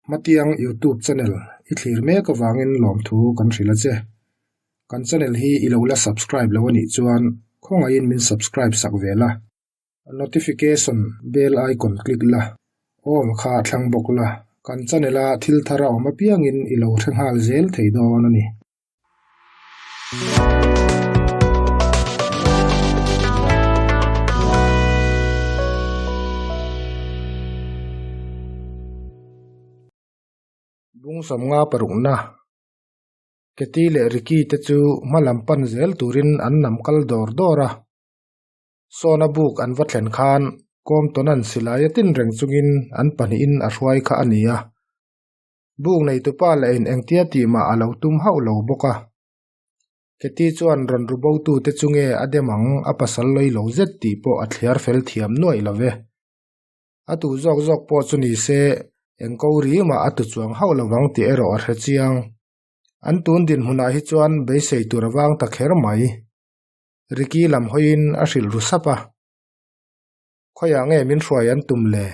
Hmatiang Youtube channel i thlir mek avangin lawmthu kan hrilh a che. Kan channel hi i lo la subscribe lo anih chuan khawngaihin min subscribe sak ve la. Notification bell icon click la, all kha thlang bawk la, kan channel a thil thar a awm apiangin i lo hre nghal zel thei dawn a ni. Bung sawmnga parukna Keti leh Ricky te chu hma lam pan zel turin an nam kal dawr dawr a. Sawna buk an va thlen khan Compton-a'n silai a tin reng chungin an pahnihin a hruai kha a ni a. Buk neitupa lahin engtia tih mah a lo tum hauh lo bawk a. Keti chuan rawn ru botute chu nge a dem ang a pasal lawi lo zet tih pawh a thliar fel thiam nuaih lo ve. A tu zawk zawk pawh chu ni se eng ko ri mah a tu chuang hauh lo vang tih erawh a hre chiang. An tun dinhmunah hi chuan beisei tur avang ta kher mai. Ricky lam hawiin a hrilh ru sap a. Khawiah nge min hruai an tum le?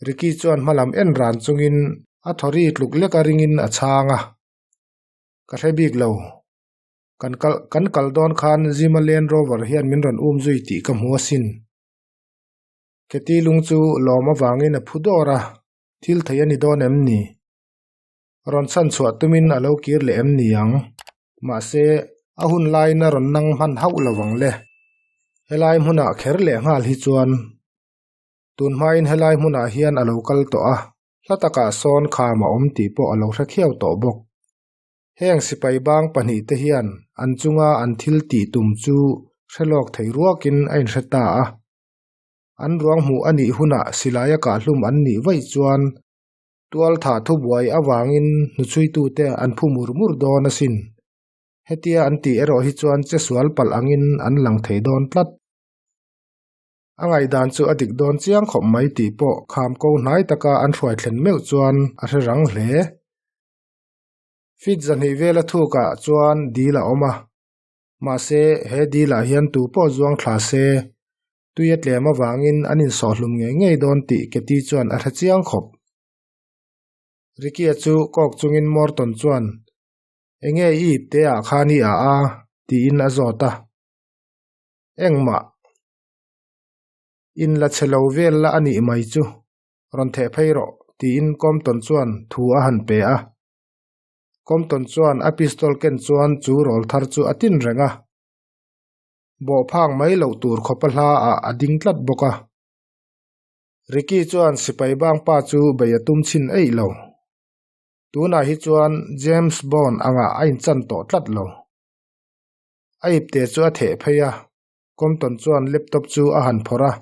Ricky chuan hmalam en ran chungin a thawri tluk lek a ringin a chhang a. Ka hre bik lo. Kan kal kan kal dawn khan Zima Land Rover hian min rawn um zui tih ka hmu asin. Keti lung chu lawm avangin a phu dawr a, thil thei a ni dawn em ni? Rawn chhan chhuah tumin a lo kir leh em ni ang? Mahse, a hun laiin a rawn nang hman hauh lo ang le. Helai hmunah kher leh nghal hi chuan tun hmain helai hmunah hian a lo kal tawh a, hla takah sawn kham a awm tih pawh a lo hre khiau tawh bawk. Heng sipai bang pahnihte hian an chunga an thil tih tum chu hre lawk thei ruakin a inhre ta a. An ruang hmuh a nih hunah silaia kahhlum an nih vaih chuan Tualtha thubuai avangin hnuchhuitute an phu mur mur dawn asin. Hetia an tih erawh hi chuan che sual palh angin an lang thei dawn tlat. A ngaihdan chu a dik dawn chiang khawp mai tih pawh kham ko hnai taka an hruai thlen meuh chuan a hre rang hle. Feet zahnih vela thukah chuan dil a awm a. Mahse, he dilah hian tu pawh zuang thla se, tui a tlem avangin an insawhhlum ngei ngei dawn tih Katie chuan a hre chiang khawp. Ricky-a chu kawk chungin Morton chuan, Enge i ip te ah khan i ah a? tiin a zawt a. Engmah. In la che lo vel la a nih mai chu, rawn theh phei rawh, tiin Compton chuan thu a han pe a. Compton chuan a pistol ken chuan chu rawl thar chu a tin reng a. Bawh phak mai loh tur khawpa hla ah a ding tlat bawk a. Ricky chuan sipai bang pa chu bei a tum chhin eih lo. Tunah hi chuan James Bond angah a inchan tawh tlat lo. A ipte chu a theh phei a, Compton chuan laptop chu a han phawrh a.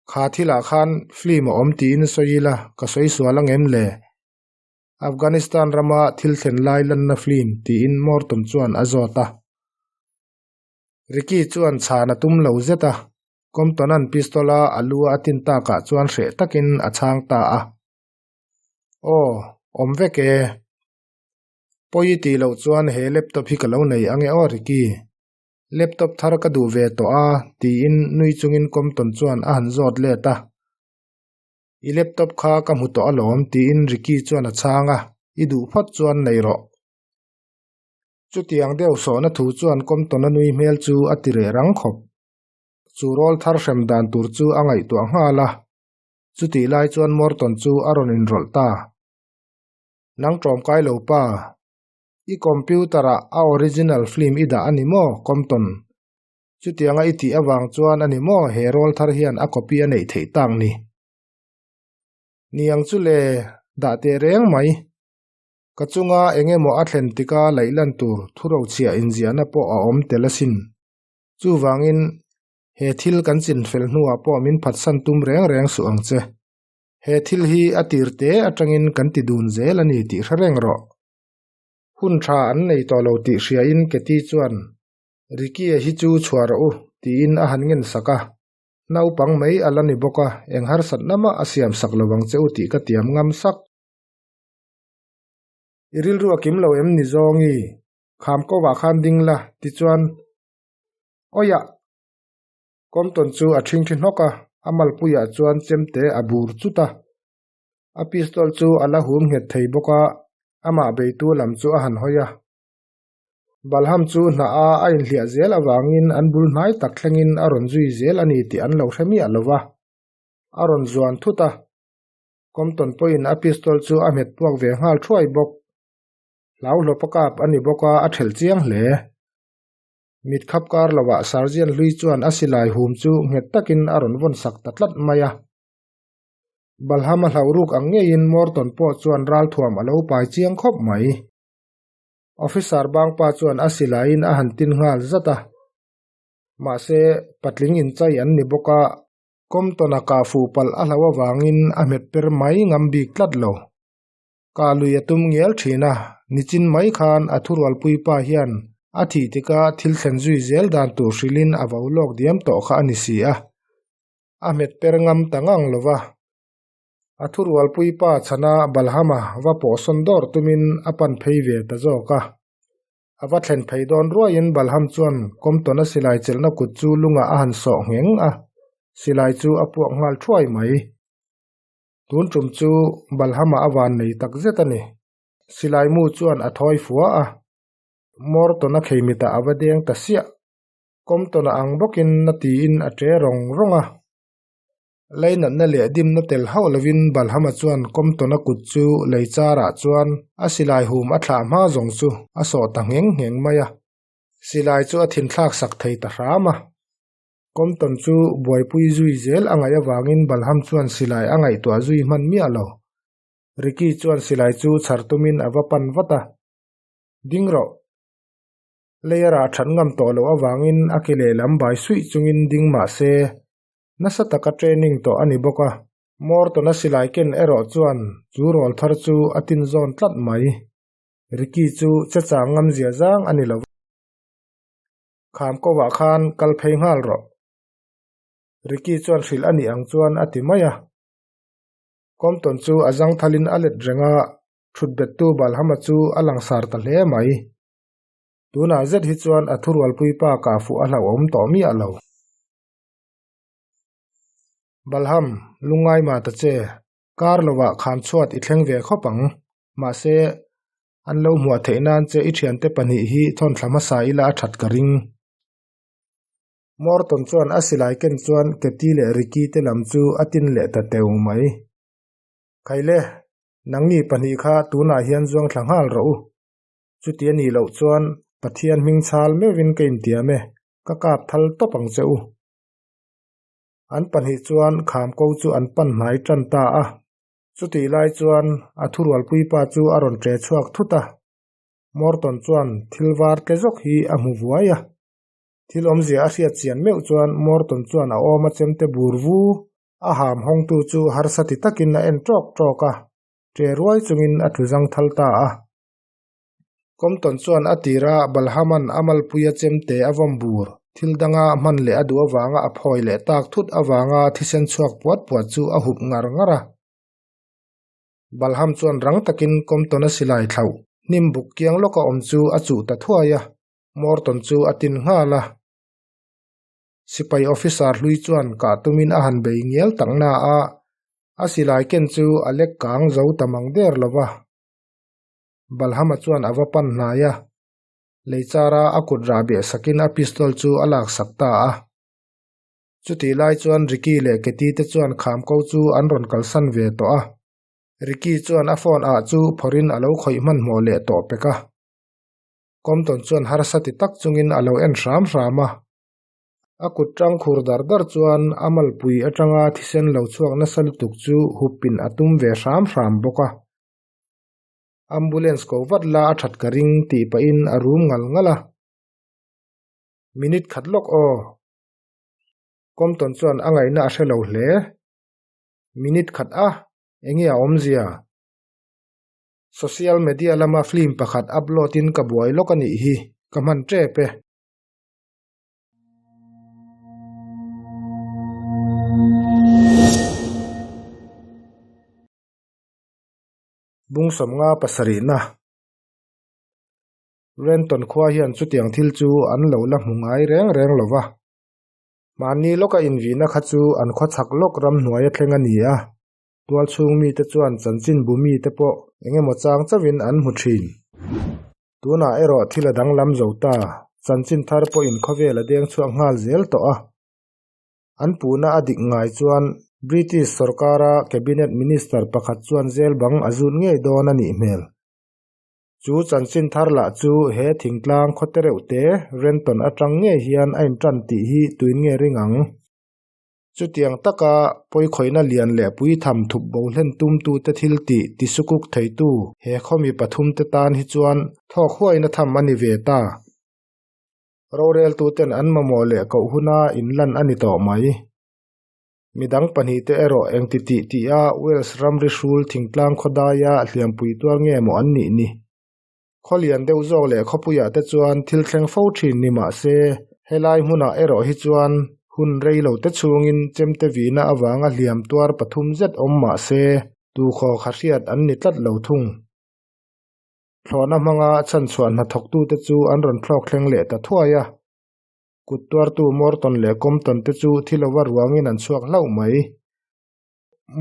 Kha thilah khan film a awm tiin sawi ila ka sawi sual angem le? Afghanistan rama thil thlen lai lanna film tiin Morton chuan a zawt a. Ricky chuan chhan a tum lo zet a, Compton-a'n pistol-a a lu a tin takah chuan hreh takin a chhang ta a. Aw, awm vek e. Pawi tih loh chuan he laptop hi ka lo nei ange aw Ricky. Laptop thar ka duh ve tawh a tiin nui chungin Compton chuan a han zawt let a. I laptop kha ka hmu tawh alawm tiin Ricky chuan a chhang a, i duh phawt chuan nei rawh. Chutiang deuh sawhna thu chuan Compton-a nui hmel chu a ti reh rang khawp. Chu rawl thar hrem dan tur chu a ngaihtuah nghal a, chutih lai chuan Morton chu a rawn inrawlh ta. Nang ṭawmkai lo pa, i computer-ah a original film i dah a ni maw, Compton? Chutianga i tih avang chuan a ni maw he rawl thar hian a copy a neih theih tak ni? Niang chu le, dah teh reng mai. Ka chunga eng emaw a thlen tika laih lan tur thurochhiah inziahna pawh a awm tel asin. Chuvangin, he thil kan chinfel hnuah pawh min phatsan tum reng reng suh ang che. He thil hi a tir te atangin kan ti dun zel a ni tih hre reng rawh. Hun tha an nei tawh lo tih hriain Katie chuan Ricky-a hi chu chhuah rawh u, tiin a han ngen sak a. Naupang mai a la ni bawk a, eng harsatna mah a siam sak lo ang che u tih ka tiam ngam sak. I rilru a kim lo em ni zawngi? Kham kovah khan ding la, tichuan, Awiah! Compton chu a ṭhingṭhi hnawk a, a malpuiah chuan chemte a bur chut a. A pistol chu a la hum nghet thei bawk a, amah beitu lam chu a han hawi a. Balham chu hnah a a inhliah zel avangin an bul hnai tak thlengin a rawn zui zel a ni tih an lo hre miah lo va. A rawn zuan thut a. Compton pawhin a pistol chu a hmet puak ve nghal thuai bawk. Hlauhlawp a kap a ni bawk a, a thelh chiang hle. Mit khap kar lovah Sergeant hlui chuan a silai hum chu nghet takin a rawn vawn sak ta tlat mai a. Balham a hlauh ruk ang ngeiin Morton pawh chuan ralthuam a lo pai chiang khawp mai. Officer bangpa chuan a silaiin a han tin nghal zat a. Mahse, patling inchai an ni bawk a, Compton-a kah fuh palh a hlauh avangin a hmet per mai ngam bik tlat lo. Kah lui a tum ngial thin a, nichin mai khan a thurualpuipa hian a thih tika thil thlen zui zel dan tur hrilhin a vo lawk diam tawh kha a ni si a. A hmet per ngam ta ngang lo va. A thurualpuipa chhana Balhama va pawhsawn dawr tumin a pan phei ve ta zawk a. A va thlen phei dawn ruaiin Balham chuan Compton-a silai chelhna kut chu lungah a han sawh ngheng a, silai chu a puak nghal thuai mai. Tun tum chu Balhama a van nei tak zet a ni. Silai mu chuan a thawi fua a, Morton-a kheimitah a va deng ta siah. Compton-a ang bawkin na tiin a ṭe rawng rawng a. Leinatna leh dimna tel hauh lovin Balhama chuan Compton-a kut chu lei charah chuan a silai hum a thlah hma zawng chu a sawh ta ngheng ngheng mai a. Silai chu a thinthlak sak thei ta hram a. Compton chu buaipui zui zel a ngaih avangin Balham chuan silai a ngaihtuah zui hman miah lo. Ricky chuan silai chu chhar tumin a va pan vat a. Ding rawh. Leiara a that ngam tawh loh avangin a ke lehlam bai suih chungin ding mah se, nasa taka training tawh a ni bawk a. Morton-a silai ken erawh chuan chu rawl thar chu a tin zawn tlat mai. Ricky chu che chang ngam zia zang a ni lo. Kham kovah khan kal phei nghal rawh. Ricky chuan hrilh a nih ang chuan a ti mai a. Compton chu a zangthalin a let reng a, thut bettu Balhama chu a langsar ta hle mai. Tunah zet hi chuan a thurualpui pa kah fuh a hlauhawm tawh miah lo. Balham, lungngai mah ta che, kar lovah kham chhuat i thleng ve khawp ang. Mahse, an lo hmuah theih nan che i thiante pahnih hi thawn thla hmasa ila a that ka ring. Morton chuan a silai ken chuan Katy leh Ricky te lam chu a tin leh ta teu mai. Khaile, nangni pahnih kha tunah hian zuang thla nghal rawh u. Chuti a nih loh chuan Pathian hming chhal meuhin ka intiam e, ka kap thal tawp ang che u. An pahnih chuan kham ko chu an pan hnai tan ta a. Chutih lai chuan a thurualpuipa chu a rawn ṭe chhuak thut a. Morton chuan thil var tle zawk hi a hmu vuai a. Thil awmzia a hriat chian meuh chuan Morton chuan a awm a chemte bur vu a ham hawngtu chu harsa ti takin a en ṭawk ṭawk a, ṭe ruai chungin a tlu zang thal ta a. Compton chuan a tira Balhaman a malpuia chemte a vawm bur, thil danga hman leh a duh avanga a phawi leh tak thut avanga thisen chhuak puat puat chu a hup ngar ngar a. Balham chuan rang takin Compton-a silai thlauh, hnim buk kiang lawka awm chu a chuh ta thuai a, Morton chu a tin nghal a. Sipai officer hlui chuan kah tumin a han bei ngial tak na a, a silai ken chu a lek kang zo ta mang der lo va. Balhama chuan a va pan hnai a, leichara a kut rah beh sakin a pistol chu a laksak ta a. Chutih lai chuan Ricky leh Katy te chuan kham ko chu an rawn kalsan ve tawh a. Ricky chuan a phone ah chu phawrhin a lo khawih hmanhmawh leh tawh pek a. Compton chuan harsa ti tak chungin a lo en hram hram a. A kut tang khur dar dar chuan a malpui atanga thisen lo chhuak nasa lutuk chu huppin a tum ve hram hram bawk a. Ambulance ko vat la a that ka ring tih pahin a rum ngal ngal a. Minute khat lawk aw. Compton chuan a ngaihna a hre lo hle. Minute khat a, enge a awmzia? Social media lama film pakhat upload in ka buai lawk a nih hi, ka hman tep e. Bung sawmnga pasarihna Renton khua hian chutiang thil chu an lo la hmu ngai reng reng lo va. Mahni lawka invihna kha chu an khawchhak lawk ramhnuai a thleng a ni a. Tualchhung mite chuan chanchinbu mite pawh eng emaw chang chauhin an hmu thin. Tunah erawh thil a danglam zo ta, chanchin thar pawhin khawvel a deng chhuak nghal zel tawh a. An puhna a dik ngai chuan British sorkara Cabinet Minister pakhat chuan zel bang a zut ngei dawn a nih hmel. Chu chanchin thar lah chu he thingtlang khawte reuh te Renton atang ngei hian a intan tih hi tuin nge ring ang? Chutiang taka pawikhawihna lian leh puitham thup bo hlen tumtute thil tih tisukuk theitu he khawmi pathumte tan hi chuan thawk huaina tham a ni ve ta. Roreltuten an mamawh leh koh huna inlan a ni tawh mai. Midang pahnihte erawh engti tih tih a Wales ramri hrul thingtlang khawdaia hliampui tuar nge maw an nih ni? Khaw lian deuh zawk leh khawpuiah te chuan thil thleng fo thin ni mah se, helai hmunah erawh hi chuan hun rei lo te chhungin chemte vihna avanga hliam tuar pathum zet awm mah se, tukhaw kha hriat an ni tlat lo thung. Thlawhna hmanga chhanchhuah hnathawktute chu an rawn thlawk thleng leh ta thuai a. Kut tuartu Morton leh Compton te chu thi lova ruangin an chhuak hlauh mai.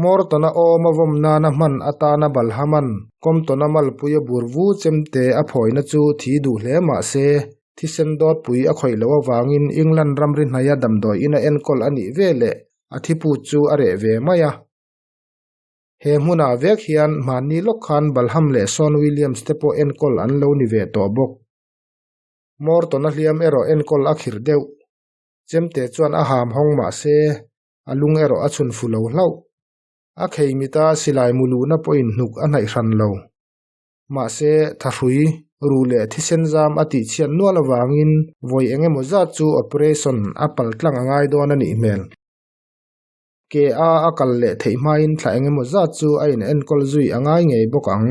Morton-a awm a vawm nana hman atana Balhaman Compton-a malpuia bur vu chemte a phawina chu thi duh hle mah se, thisen dawtpui a khawih loh avangin England ramri hnaia damdawi ina enkawl a nih veleh a thiput chu a reh ve mai a. He hmunah vek hian hmanni lawk khan Balham leh Sean Williams te pawh enkawl an lo ni ve tawh bawk. Morton-a hliam erawh enkawl a khirh deuh. Chemte chuan a ham hawng mah se, a lung erawh a chhun fu lo hlauh. A khei mita silai mu luhna pawhin hnuk a hnaih hran lo. Mahse, thahrui, ruh leh thisen zam a tihchhiat nual avangin vawi eng emaw zat chu operation a pal tlang a ngai dawn a nih hmel. Ke a a kal leh theih hmain thla eng emaw zat chu a in enkawl zui a ngai ngei bawk ang.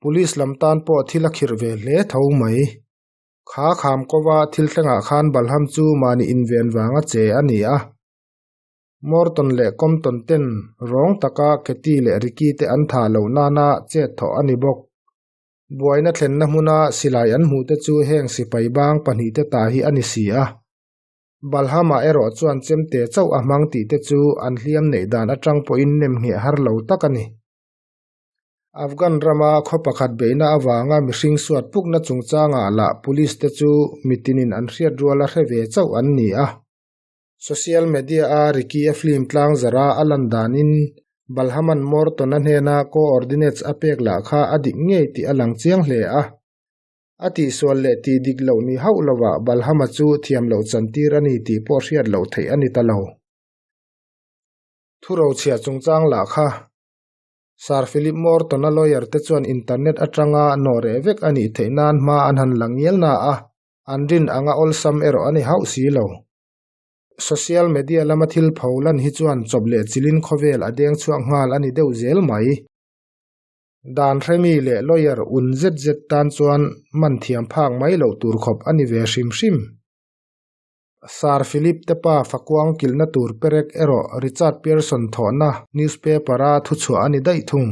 Police lam tan pawh thil a khirh ve hle tho mai. Kha kham kova thil thlengah khan Balham chu mahni inven vanga che a ni a. Morton leh Compton ten rawng taka Katie leh Ricky te an tha loh nana chet thawh a ni bawk. Buaina thlenna hmuna silai an hmuh te chu heng sipai bang pahnihte ta hi a ni si a. Balhama erawh chuan chemte chauh a hmang tih te chu an hliam neih dan atang pawhin nem ngheh har lo tak a ni. Afghan rama khaw pakhat beihna avanga mihring suat pukna chungchangah lah police te chu mitinin an hriat ruala hre ve chauh an ni a. Social media-a Ricky-a film tlang zara a lan danin Balhaman Morton-a hnena coordinates a pek lah kha a dik ngei tih a lang chiang hle a. A tihsual leh tih dik loh ni hauh lovah Balhama chu thiam loh chantir a ni tih pawh hriat loh theih a ni ta lo. Thurochhiah chungchang lah kha Sir Philip Morton-a lawyer te chuan internet atanga nawhreh vek a nih theih nan hma an han la ngial na a, an rin anga awlsam erawh a ni hauh si lo. Social media lama thil pho lan hi chuan chawp leh chilin khawvel a deng chhuak nghal a ni deuh zel mai. Dan hremi leh lawyer un zet zet tan chuan man thiam phak mai loh tur khawp a ni ve hrim hrim. Sir Philip te pa fakuang kilhna tur perek erawh Richard Pearson thawhna newspaper-a thuchhuah a ni daih thung.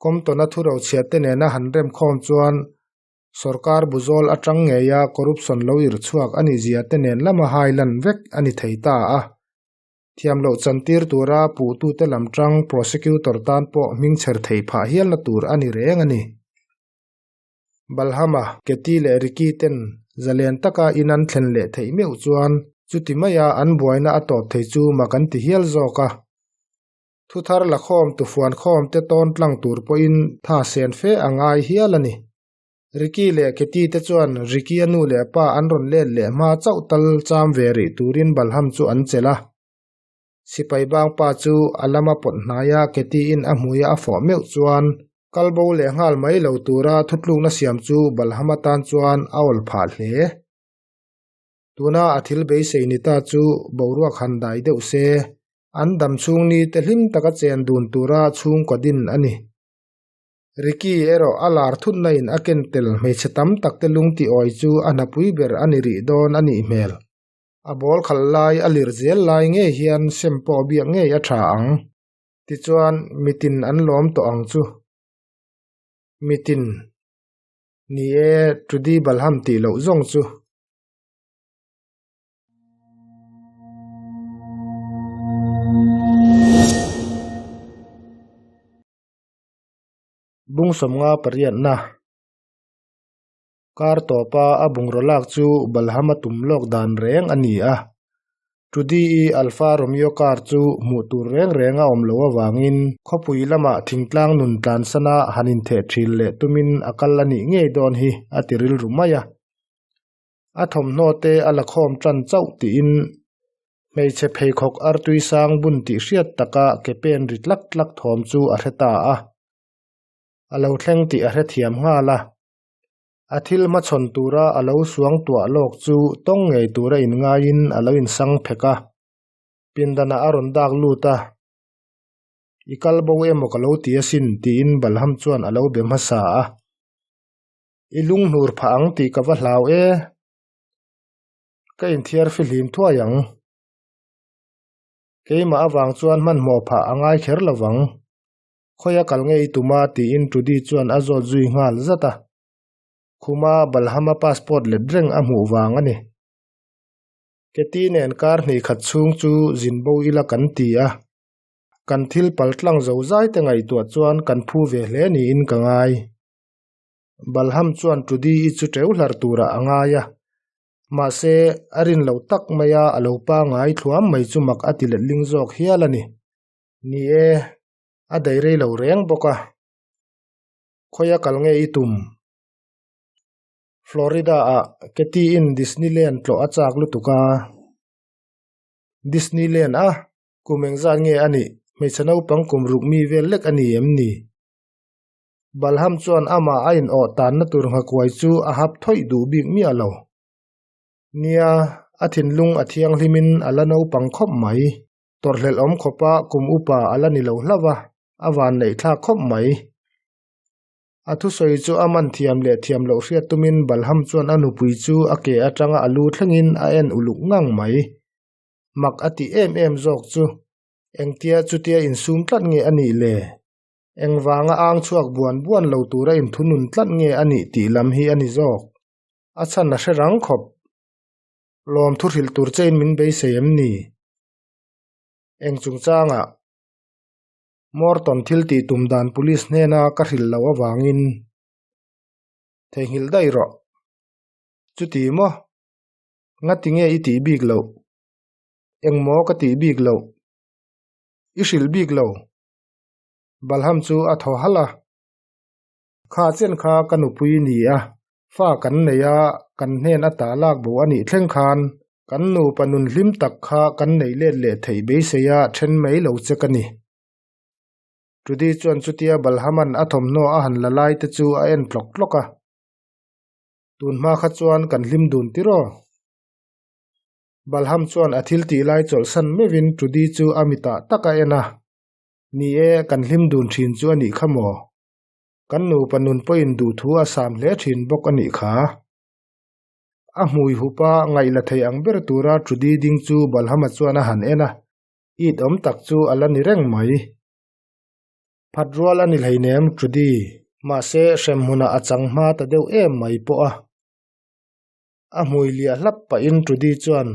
Compton-a thurochhiat te nena han remkhawm chuan sorkar buzawl atang ngeia corruption lo ir chhuak a nih zia te nen lama hai lan vek a ni thei ta a. Thiam loh chantir tura puhtute lam tang prosecutor tan pawh hmingchher thei phah hialna tur a ni reng a ni. Balhama, Katie leh Ricky ten zalen taka in an thlen leh theih meuh chuan chuti maia an buaina a tawp thei chu mak an ti hial zawk a. Thuthar la khawm tufuan khawm te tawn tlang tur pawhin tha sen fe a ngai hial a ni. Ricky leh Katie te chuan Ricky-a nu leh pa an rawn let leh hma chauh tal cham ve rih turin Balham chu an chelh a. Sipai bang pa chu a lama pawt hnaia Katie-in a hmuia a fawh meuh chuan Kal bo leh nghal mai lo tura thutlukna siam chu Balham atan chuan a awl phah hle. Tuna a thil beisei ni ta chu boruak han dai deuh se, an dam chhung ni te hlim taka chen dun tura chhungkaw din a ni. Ricky erawh a lar thutna in a ken tel hmeichhe tam tak te lung ti awi chu a hnapui ber a ni rih dawn a nih hmel. A ball khalh lai a lir zel lai ngei hian sem pawh biak ngei a tha ang. Tichuan, mitin an lawm tawh ang chu. Mitin, Ni e, Trudy Balham tih loh zawng chu. Bung 58na Kar tawpa a bungraw lak chu Balhama tum lawk dan reng a ni a. Trudy-i Alfa Romeo car chu hmuh tur reng reng a awm loh avangin khawpui lamah thingtlang nun tlansana han intheh ṭhil leh tumin a kal a nih ngei dawn hi a ti rilru mai a. A thawmhnaw te a la khawm ṭan chauh tiin hmeichhe pheikhawk artui sang bun tih hriat taka ke pen ri tlak tlak thawm chu a hre ta a. A lo thleng tih a hrethiam nghal a. A thil hmachhawn tura a lo suang tuah lawk chu tawng ngei tura inngaiin a lo insang phek a. Pindanah a rawn dak lut a. I kal bo emaw ka lo ti asin tiin Balham chuan a lo be hmasa a. I lunghnur phah ang tih ka va hlau e. Ka inthiar fihlim thuai ang. Keimah avang chuan hmanhmawh phah a ngai kher lo vang. Khawia kal nge i tum a? tiin Trudy chuan a zawt zui nghal zat a. Khuma Balhama passport let reng a hmuh vang a ni. Keti nen kar hnih khat chhung chu zin bo ila kan ti a. Kan thil pal tlang zo zai te ngaihtuah chuan kan phu ve hle niin ka ngai. Balham chuan Trudy-i chu teu hlar turah a ngai a. Mahse, a rin lo tak maia a lo pangai thluam mai chu mak a ti letling zawk hial a ni. Ni e, a daih rei lo reng bawk a. Khawia kal nge i tum? Florida-ah Katie-in Disneyland tlawh a chak lutuk a. Disneyland a? Kum engzat nge a nih? Hmeichhe naupang kum ruk mi vel lek a ni em ni? Balham chuan amah a inawh tanna tur nghakuai chu a hap thawih duh bik miah lo. Nia, a thinlung a thianghlimin a la naupang khawp mai. Tawrhhlelh awm khawpa kum upa a la ni lo hlauh a, a van neih thlak khawp mai. A thusawi chu a man thiam leh thiam loh hriat tumin Balham chuan a nupui chu a ke atanga a lu thlengin a en uluk ngang mai. Mak a tih em em zawk chu, engtia chutia insum tlat nge a nih le? Engvanga ang chhuak buan buan lo tura inthunun tlat nge a nih tih lam hi a ni zawk. A chhan a hre rang khawp. Lawm thu hrilh tur chein min beisei em ni? Eng chungchangah? Morton thil tih tum dan police hnena ka hrilh loh avangin theihnghilh daih rawh. Chuti maw? Ngati nge i tih bik loh? Engmaw ka tih bik loh? I hrilh bik lo. Balham chu a thaw halh a. Kha chen kha ka nupui ni a, fa kan nei a, kan hnen a tah lak bo a nih thleng khan kan nupa nun hlim tak kha kan neih let leh theih beisei a then mai lo che ka ni. Trudy chuan chutia Balhaman a thawmhnaw a han la lai te chu a en tlawk tlawk a. Tun hma kha chuan kan hlim dun tiraw? Balham chuan a thil tih lai chawlhsan meuhin Trudy chu a mitah tak a en a. Ni e, kan hlim dun thin chu a nih kha maw? Kan nupa nun pawhin duhthu a sam hle thin bawk a nih kha. A hmui hupa ngaih la thei ang ber tura Trudy ding chu Balhama chuan a han en a, it awm tak chu a la ni reng mai. Phat rual a ni hleinem Trudy, mahse hremhmunah a chang hma ta deuh em mai pawh a. A hmui liah hlap pahin Trudy chuan,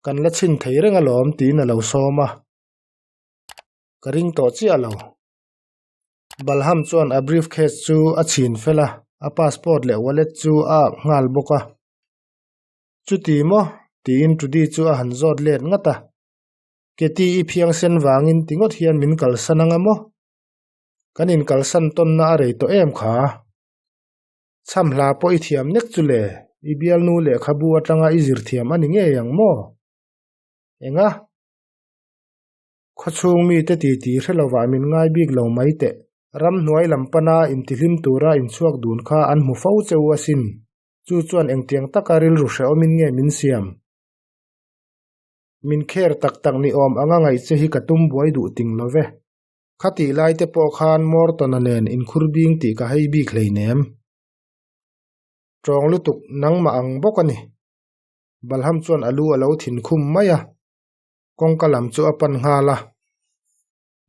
Kan la chhin thei reng alawm tiin a lo sawm a. Ka ring tawh chiah lo. Balham chuan a briefcase chu a chhin fel a, a passport leh wallet chu a ak nghal bawk a. Chuti maw? tiin Trudy chu a han zawt let ngat a. Katie i phiangsen vangin ti ngawt hian min kalsan anga maw? Kan inkalsan tawnna a rei tawh em kha? Chham hla pawh i thiam nek chu le, i bialnu lehkhabu atanga i zir thiam a ni ngei ang maw? Enga? Khawchhung mite titi hre lovah min ngai bik lo mai teh. Ramhnuai lam pana intihlim tura inchhuak dun kha an hmu fo che u asin. Chu chuan engtiang taka rilru hrehawmin nge min siam? Min kher tak tak ni awm anga ngaih che hi ka tum buai duh ting lo ve. Khatih lai te pawh khan Morton-a nen inkhur bing tih ka hei bik hleinem. Tawng lutuk nangmah ang bawk a ni. Balham chuan a lu a lo thin khum mai a. Kawngka lam chu a pan nghal a.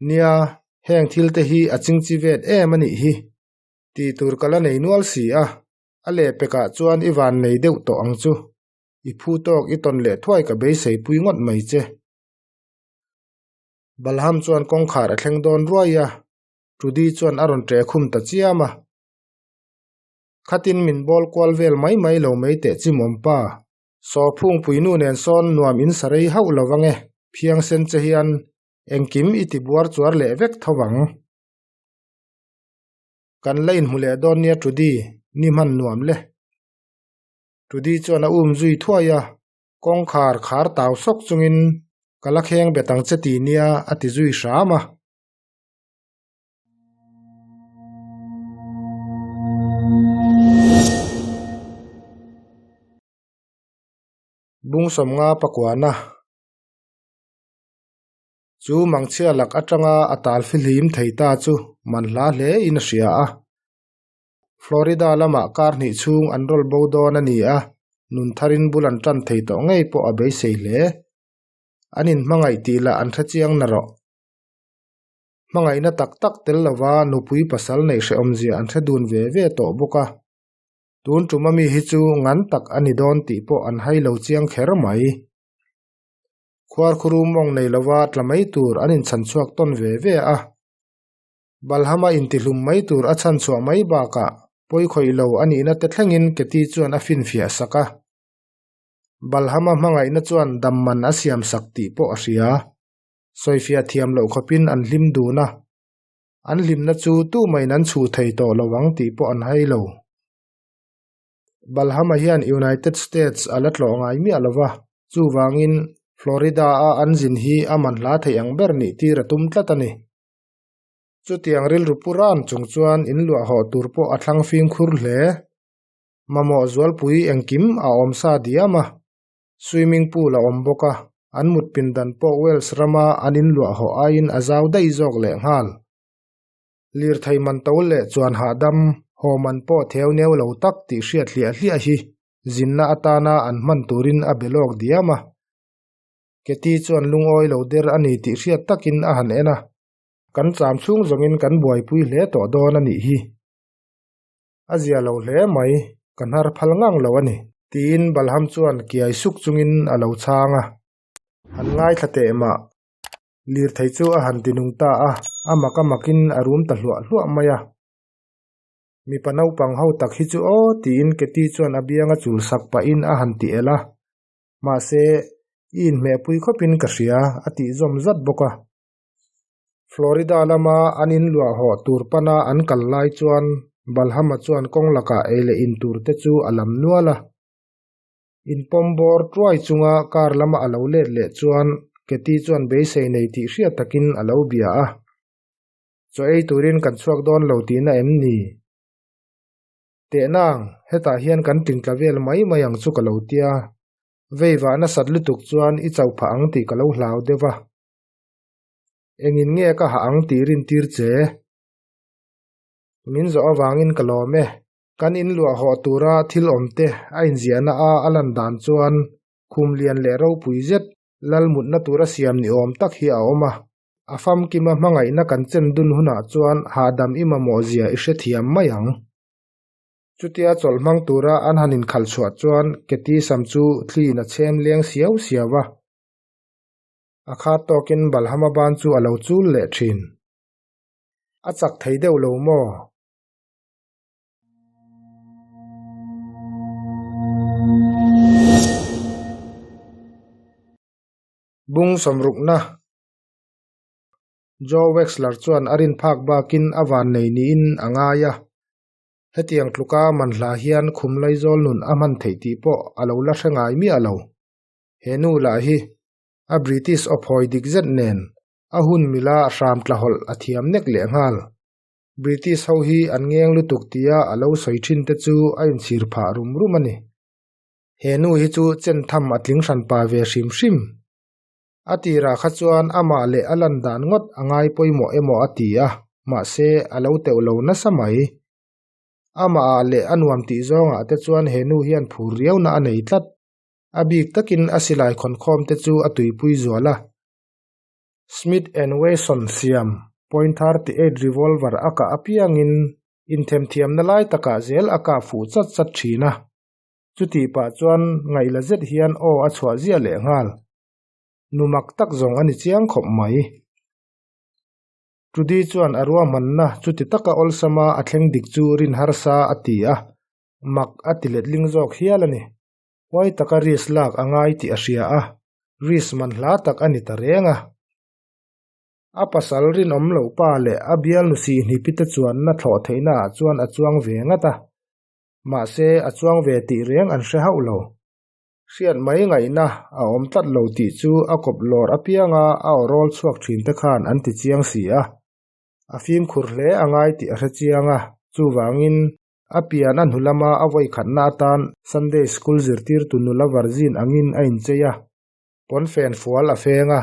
Nia, heng thil te hi a chingchi vet em a nih hi. Tih tur ka la nei nual si a, a lehpekah chuan i van nei deuh tawh ang chu. I phu tawk i tawn leh thuai ka beisei pui ngawt mai che. Balham chuan kawngkhar a thleng dawn ruai a. Trudy chuan a rawn ṭe khum ta chiam a. Khatin min bawl kual vel mai mai lo mai teh chimawm pa. Saw phungpui nu nen sawn nuam in sa rei hauh lo ange, phiangsen che hian engkim i ti buar chuar leh vek tho vang. Kan la inhmu leh dawn nia Trudy, ni hman nuam le. Trudy chuan a um zui thuai a, kawngkhar khar tau sawk chungin ka la kheng bet ang che ti nia a ti zui hram a. Bungsawmnga pakuana chu mangchhia lak atanga a tal fihlim thei ta chu man hla hle in a hria a. Florida lamah kar hnih chhung an rawl bo dawn a ni a, nun tharin bul an tan thei tawh ngei pawh a beisei hle. An inhmangaih tih lah an hrechiang na rawh. Hmangaihna tak tak tel lova nupui pasal neih hrehawmzia an hre dun ve ve tawh bawk a. Tun tum ami hi chu ngan tak a ni dawn tih pawh an hai lo chiang kher mai. Khuarkhuru mawng nei lova tla mai tur an inchhanchhuak tawn ve ve a. Balhama intihlum mai tur a chhanchhuah mai bakah pawikhawih lo a nihna te thlengin Keti chuan a finfiah sak a. Balhama hmangaihna chuan dam man a siam sak tih pawh a hria. Sawifiah thiam loh khawpin an hlim dun a, an hlimna chu tumahin an chhuh thei tawh lo ang tih pawh an hai lo. Balhama hian United States a la tlawh ngai miah lo va, chuvangin Florida-a an zin hi a manhla theih ang ber nih tir a tum tlat a ni. Chutiang rilru pu ran chung chuan inluah hawh tur pawh a thlang fimkhur hle. Mamawh zualpui engkim a awm sa diam a. Swimming pool a awm bawk a, an mut pindan pawh Wales rama an inluah hawh aiin a zau daih zawk leh nghal. Lirthei man to leh chuan hahdam, haw man pawh theu neu lo tak tih hriat hliah hliah hi zinna atana an hman turin a be lawk diam a. Katie chuan lungawi lo der a ni tih hriat takin a han en a, Kan cham chhung zawngin kan buaipui hle tawh dawn a nih hi. A zia lo hle mai, ka hnar phal ngang lo a ni. Tiin Balham chuan kiai suk chungin a lo chhang a. Han ngaithla teh mah. Lirthei chu a han ti nung ta a, a mak a makin a rum ta hluah hluah mai a. Mipa naupang ho tak hi chu aw tiin Keti chuan a bianga chul sak pahin a han ti el a. Mahse, i inhmehpui khawpin ka hria a tih zawm zat bawk a. Florida lama an inluah hawh tur pana an kal lai chuan Balhama chuan kawng lakah ei leh in tur te chu a lam nual a. Inpawm bawr tuai chunga car lama a lo let leh chuan Katie chuan beisei nei tih hriat takin a lo bia a. Chaw ei turin kan chhuak dawn lo tihna em ni? Tehnang, hetah hian kan tingtla vel mai mai ang chu ka lo tia. Veivah nasat lutuk chuan i chauh phah ang tih ka lo hlau deuh a. Engin nge ka hah ang tih rintir che? Min zawh avangin ka lawm e. Kan inluah hawh tura thil awm te a inziahna a a lan dan chuan khum lian leh ropui zet lal mutna tura siam ni awm tak hi a awm a. A famkima hmangaihna kan chen dun hunah chuan hahdam i mamawh zia i hrethiam mai ang. Chutia chawlh hmang tura an han inkhalh chhuah chuan Keti sam chu thliin a chhem leng siau siau a. A khat tawkin Balhama ban chu a lo chul leh thin. A chak thei deuh lo maw? Bung sawmrukna Joe Wexler chuan a rin phak bakin a vannei niin a ngai a. Hetiang tluka manhla hian khum laizawl nun a hman theih tih pawh a lo la hre ngai miah lo. He nu lah hi a British awphawi dik zet nen a hun mila hram tla hawlh a thiam nek leh nghal. British ho hi an ngeng lutuk tia a lo sawi thin te chu a inchhir phah rum rum a ni. He nu hi chu chen tham a tling hran pa ve hrim hrim. A tirah kha chuan amah leh a lan dan ngawt a ngai pawimawh emaw a ti a, mahse a lo teuh lo nasa mai. Amah ah leh a nuam tih zawngah te chuan he nu hian phur riauna a nei tlat. A bik takin a silai khawnkhawm te chu a tuipui zual a. Smith and Wesson siam point 38 revolver a kah apiangin inthemthiamna lai takah zel a kah fuh chat chat thin a. Chutih pah chuan ngaihla zet hian aw a chhuah ziah leh nghal. Nu mak tak zawng a ni chiang khawp mai. Trudy chuan a ruahmanna chuti taka awlsama a thleng dik chu rin harsa a ti a, mak a ti letling zawk hial a ni. Huai taka risk lak a ngai tih a hria a, risk man hla tak a ni ta reng a. A pasal rinawm loh pa leh a bialnu sihhnipi te chuanna thlawh theihna ah chuan a chuang ve ngat a, mahse a chuang ve tih reng an hre hauh lo. Hriat mai ngaihna a awm tlat lo tih chu a kawp lawr apianga a aw rawl chhuak thin te khan an ti chiang si a. A fimkhur hle a ngai tih a hre chiang a, chuvangin a pian a hnu lama a vawikhatna atan Sunday School zirtirtu nula varzin angin a inchei a, pawnfen fual a feng a,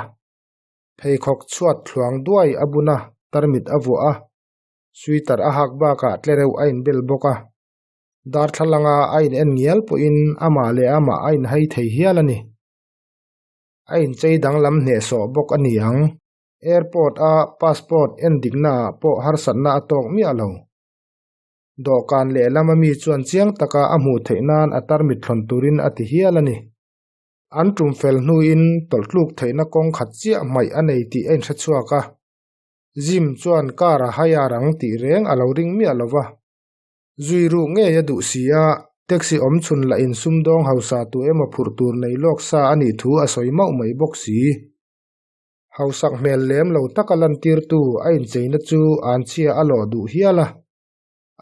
pheikhawk chhuat thluang duai a bun a, tarmit a vuah a, sweater a hak bakah tlereuh a inbel bawk a. Darthlalanga a in en ngial pawhin amah leh amah a inhai thei hial a ni. A inchei danglam hnehsawh bawk a ni ang. Airport a passport en diknaah pawh harsatna a tawk miah lo. Dawhkan lehlam ami chuan chiang taka a hmuh theih nan a tarmit thlawn turin a ti hial a ni. An tum fel hnuin tawlhtluk theihna kawng khat chiah hmaih a nei tih a inhrechhuak a. Jim chuan car a hire ang tih reng a lo ring miah lo va. Zui ruk ngei a duh si a, taxi awm chhun lah in sumdawng hausa tu emaw phurh tur nei lawk sa a nih thu a sawi mauh mai bawk si. Hausak hmel lem lo taka lantirtu a incheina chu an chhia a lawh duh hial a.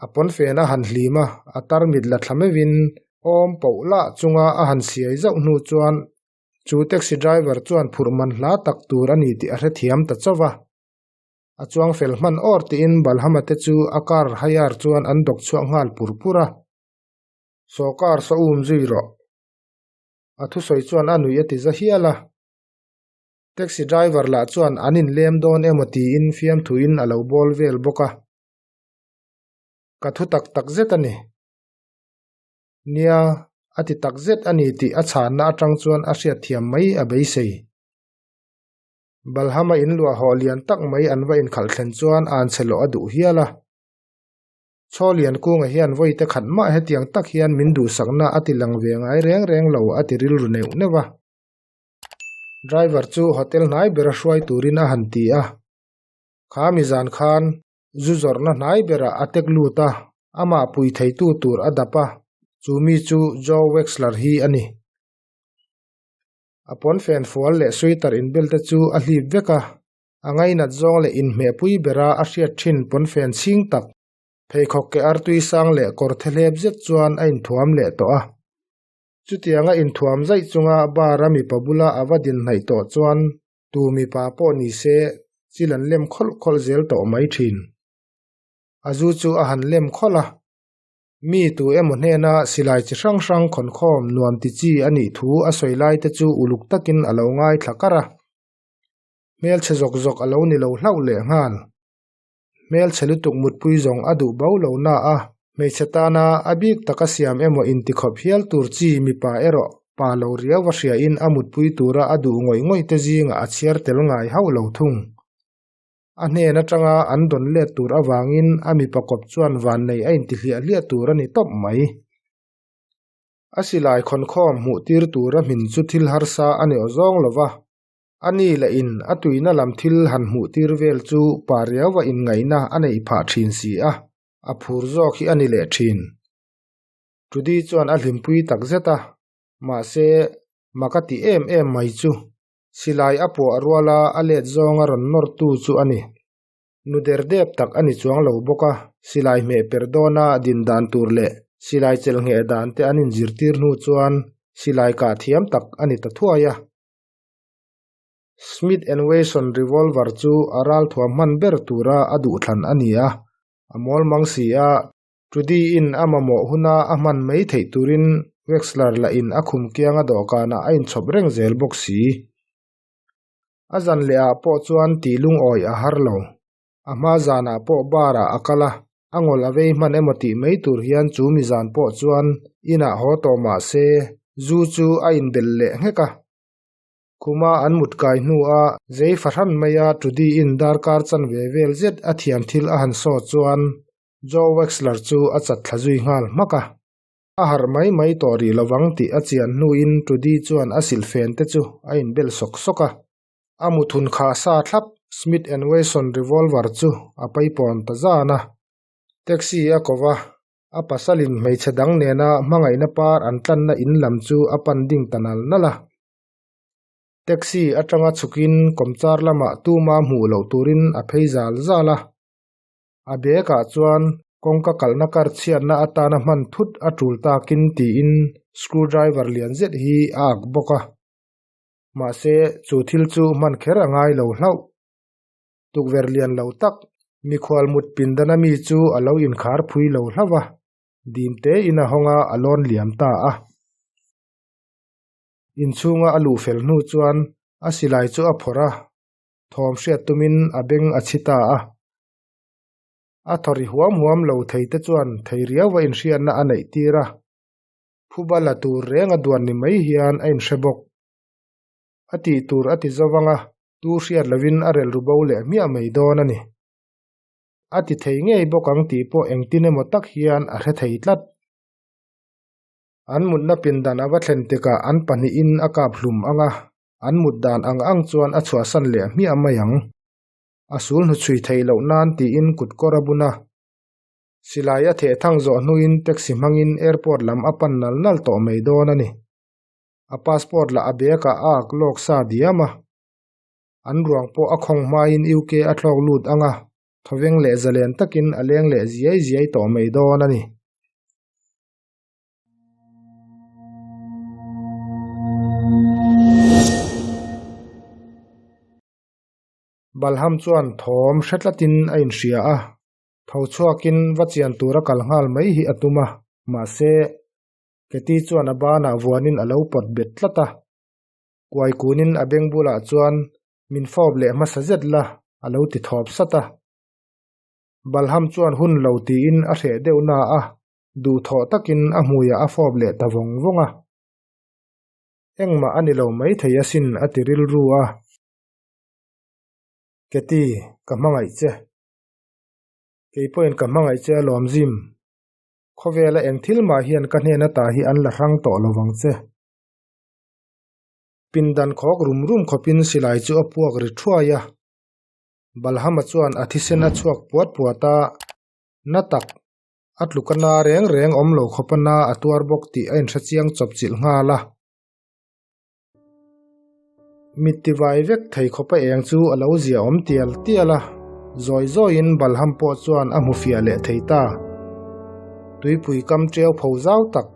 A pawnfen a han hlim a, a tarmit la thla meuhin awm poh lah chunga a han siai zauh hnu chuan chu taxi driver chuan phurh man hla tak tur a ni tih a hrethiam ta chauh va. A chuang fel hman awr tiin Balhama te chu a car hire chuan an dawk chhuak nghal pur pur a. Saw car saw um zui rawh. A thusawi chuan a nuih a ti za hial a. Taxi driver lah chuan an inlem dawn emaw tiin fiamthuin a lo bawl vel bawk a. Ka thu tak tak zet a ni. Nia, a ti tak zet a ni tih a chhanna atang chuan a hriatthiam mai a beisei. Balhama inluah hawh lian tak mai an va inkhalh thlen chuan an che lawh a duh hial a. Chaw lian kunga hian vawi te khat mah hetiang tak hian min duhsakna a ti lang ve ngai reng reng lo a ti rilru neuh neuh a. Driver chu hotel hnai bera hruai turin a han ti a. Kha mi zan khan zu zawrhna hnai berah a tek lut a, amah pui theitu tur a dap a, chu mi chu Joe Wexler hi a ni. A pawnfen fual leh sweater inbel te chu a hlip vek a, a ngainat zawng leh inhmehpui bera a hriat thin pawnfen chhing tak, pheikhawk ke artui sang leh kawr thehlep zet chuan a inthuam leh tawh a. Chutianga inthuam zaih chunga bar a mipa bula a va din hnaih tawh chuan tu mipa pawh ni se chil an lem khawlh khawlh zel tawh mai thin. A zu chu a han lem khawlh a, Mi tu emaw hnena silai chi hrang hrang khawnkhawm nuam ti chi a nih thu a sawi lai te chu uluk takin a lo ngaithla kar a. Hmelchhe zawk zawk a lo ni lo hlauh leh nghal. Hmelchhe lutuk mutpui zawng a duh bo lo na a, hmeichhe tana a bik taka siam emaw intikhawp hial tur chi mipa erawh pa lo riau va hriain a mutpui tura a duh ngawih ngawih te zingah a chhiar tel ngai hauh lo thung. A hnen atanga an dawn let tur avangin a mipa kawp chuan vannei a inti hliah hliah tur a ni tawp mai. A silai khawnkhawm hmuh tir tura hmin chu thil harsa a ni awzawng lo va, a ni leh in a tuina lam thil han hmuh tir vel chu pa riauva inngaihna a neih phah thin si a, a phur zawk hi a ni leh thin. Trudy chuan a hlimpui takzet a, mahse mak a ti em em mai chu. Silai a puah ruala a let zawnga rawn nawrtu chu a ni. Nu der dep tak a ni chuang lo bawk a, silai hmeh per dawna din dan tur leh silai chelh ngheh dan te an inzirtir hnu chuan silai kah thiam tak a ni ta thuai a. Smith and Wesson revolver chu a ralthuam hman ber tura a duhthlan a ni a, a mawl mang si a, Trudy-in a mamawh huna a hman mai theih turin Wexler lahin a khum kianga dawhkanah a inchhawp reng zel bawk si. A zan lehah pawh chuan tih lungawi a har lo. A hma zanah pawh bar-ah a kal a, a ngawl a vei hman emaw tih mai tur hian chu mi zan pawh chuan inah haw tawh mah se zu chu a inbelh leh nghek a. Khuma an mut kai hnua zei fahran maia Trudy-in darkar chanve vel zet a thiam thil a han saw chuan Joe Wexler chu a chat thla zui nghal hmak a. A harh mai mai tawh rih lovang tih a chian hnuin Trudy chuan a silhfen te chu a inbel sawk sawk a. A muthun khah sa thlap. Smith and Wesson revolver chu a paipawn ta zan a. Taxi a ko va, a pasalin hmeichhe dang nena hmangaihna par an tlanna in lam chu a pan ding ta nal nal a. Taxi atanga chhukin kawmchar lamah tuma hmuh loh turin a phei zal zal a. A bag ah chuan kawngka kalhna kar chhiatna atana hman thut a tul takin tiin screw driver lian zet hi a ak bawk a. Mahse, chu thil chu hman kher a ngai lo hlauh. Tukverh lian lo tak, mikhual mut pindana mi chu a lo inkhar phui lo hlauh a, dim tein a hawng a, a lawn liam ta a. Inchhunga a luh fel hnu chuan a silai chu a phawrh a, thawm hriat tumin a beng a chhi ta a. A thaw ri huam huam lo thei te chuan thei riauva inhriatna a neih tir a, phuba la tur reng a duan ni mai hian a inhre bawk. A tih tur a ti zo vang a, tu hriat lovin a relh ru bo leh hmiah mai dawn a ni. A ti thei ngei bawk ang tih pawh engtin emaw tak hian a hre thei tlat. An mutna pindan a va thlen tikah an pahnihin a kap hlum ang a, an mut dan ang ang chuan a chhuahsan leh hmiah mai ang. A sul hnuchhui theih loh nan tiin kut kawr a bun a. Silai a theh thang zawh hnuin taxi hmangin airport lam a pan nal nal tawh mai dawn a ni. A passport lah a bag ah a ak lawk sa diam a. An ruang pawh a khawng hmain UK a thlawk lut ang a, thawveng leh zalen takin a leng leh ziai ziai tawh mai dawn a ni. Balham chuan thawm hre tlatin a inhria a, tho chhuakin va chian tura kal nghal mai hi a tum a, mahse, Keti chuan a banah vuanin a lo pawt bet tlat a. Kuai kunin a beng bulah chuan min fawp leh hmasa zet la a lo ti thawp sat a. Balham chuan hun lo tiin a hreh deuh na a, duhthawh takin a hmuiah a fawp leh ta vawng vawng a. Engmah a ni lo maithei asin a ti rilru a. Keti, ka hmangaih che. Kei pawhin ka hmangaih che alawm Jim. Khawvela eng thil mah hian ka hnen ata hi an la hrang tawh lo vang che. Pindan khawk rum rum khawpin silai chu a puak ri thuai a. Balhama chuan a thisen a chhuak puat puat a, na tak, a tluka na reng reng awm lo khawpa na a tuar bawk tih a inhre chiang chawp chilh nghal a. Mit tivai vek thei khawpa eng chu a lo zia awm tial tial a, zawi zawiin Balham pawh chuan a hmu fiah leh thei ta. Tuipui kam ṭeu pho zau tak,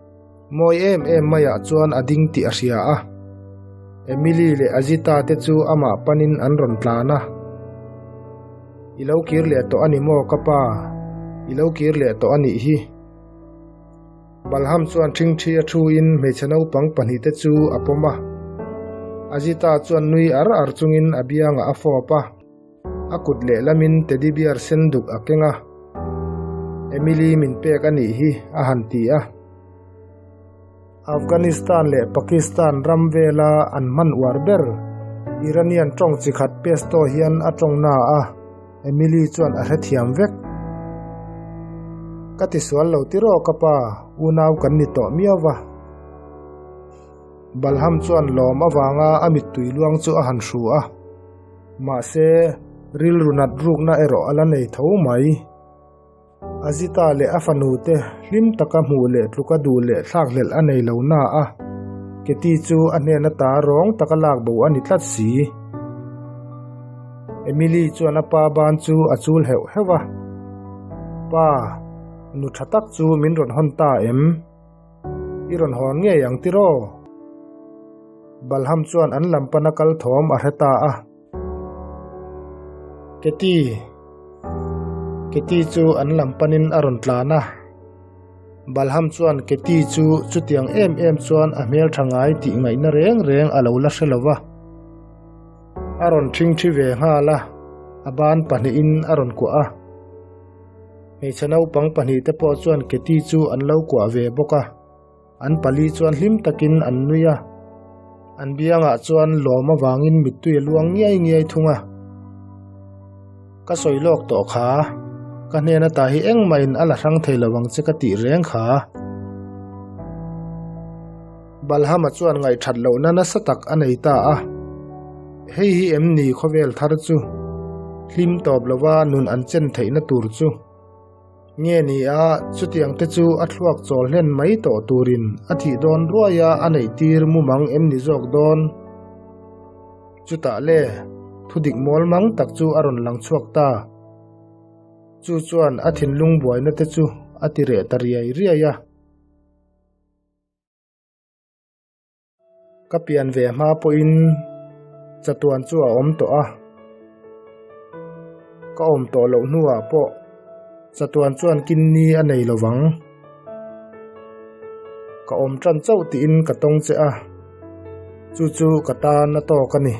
mawi em em maiah chuan a ding tih a hria a. Emily leh Azita te chu amah panin an rawn tlan a. I lo kir leh tawh a ni maw ka pa? I lo kir leh tawh a nih hi. Balham chuan ṭhingṭhi a ṭhuin hmeichhe naupang pahnihte chu a pawm a. Azita chuan nui ar ar chungin a biangah a fawp a, a kut lehlamin teddy bear sen duk a keng a. Emily min pek a nih hi a han ti a. Afghanistan leh Pakistan ram vela an hman uar ber Iranian ṭawng chi khat Pashto hian a ṭawng na a. Emily chuan a hrethiam vek. Ka tisual lo tiraw ka pa, unau kan ni tawh miau va. Balham chuan lawm avanga a mittui luang chu a han hru a. Mahse, rilru nat rukna erawh a la nei tho mai. Azita leh a fanu te hlim taka hmuh leh tluka duh leh thlakhlelh a nei lo na a, Keti chu a hnen ata rawng taka lak bo a ni tlat si. Emily chuan a pa ban chu a chul heuh heuh a, Pa, nu tha tak chu min rawn hawn ta em? I rawn hawn ngei ang tiraw? Balham chuan an lam pana kal thawm a hre ta a. Keti Keti chu an lam panin a rawn tlan a. Balham chuan Keti chu chutiang em em chuan a hmel tha ngai tih ngaihna reng reng a lo la hre lo va. A rawn ṭhingṭhi ve nghal a, a ban pahnihin a rawn kuah a. Hmeichhe naupang pahnihte pawh chuan Keti chu an lo kuah ve bawk a. An pali chuan hlim takin an nui a, an biangah chuan lawm avangin mittui a luang ngiai ngiai thung a. Ka sawi lawk tawh kha, ka hnen ata hi engmahin a la hrang thei lo ang che ka tih reng kha. Balhama chuan ngaihthat lohna nasa tak a nei ta a, Hei hi em ni khawvel thar chu? Hlim tawp lova nun an chen theihna tur chu nge ni a, chutiang te chu a thluak chawl hlen mai tawh turin a thih dawn ruaia a neih tir mumang em ni zawk dawn? Chutah le, thudik mawl mang tak chu a rawn lang chhuak ta. Chu chuan a thinlung buaina te chu a ti reh ta riai riai a. Ka pian ve hma pawhin chatuan chu a awm tawh a, ka awm tawh loh hnuah pawh chatuan chuan kinni a nei lo vang. Ka awm tan chauh tiin ka tawng che a, chu chu ka tan a tawk a ni.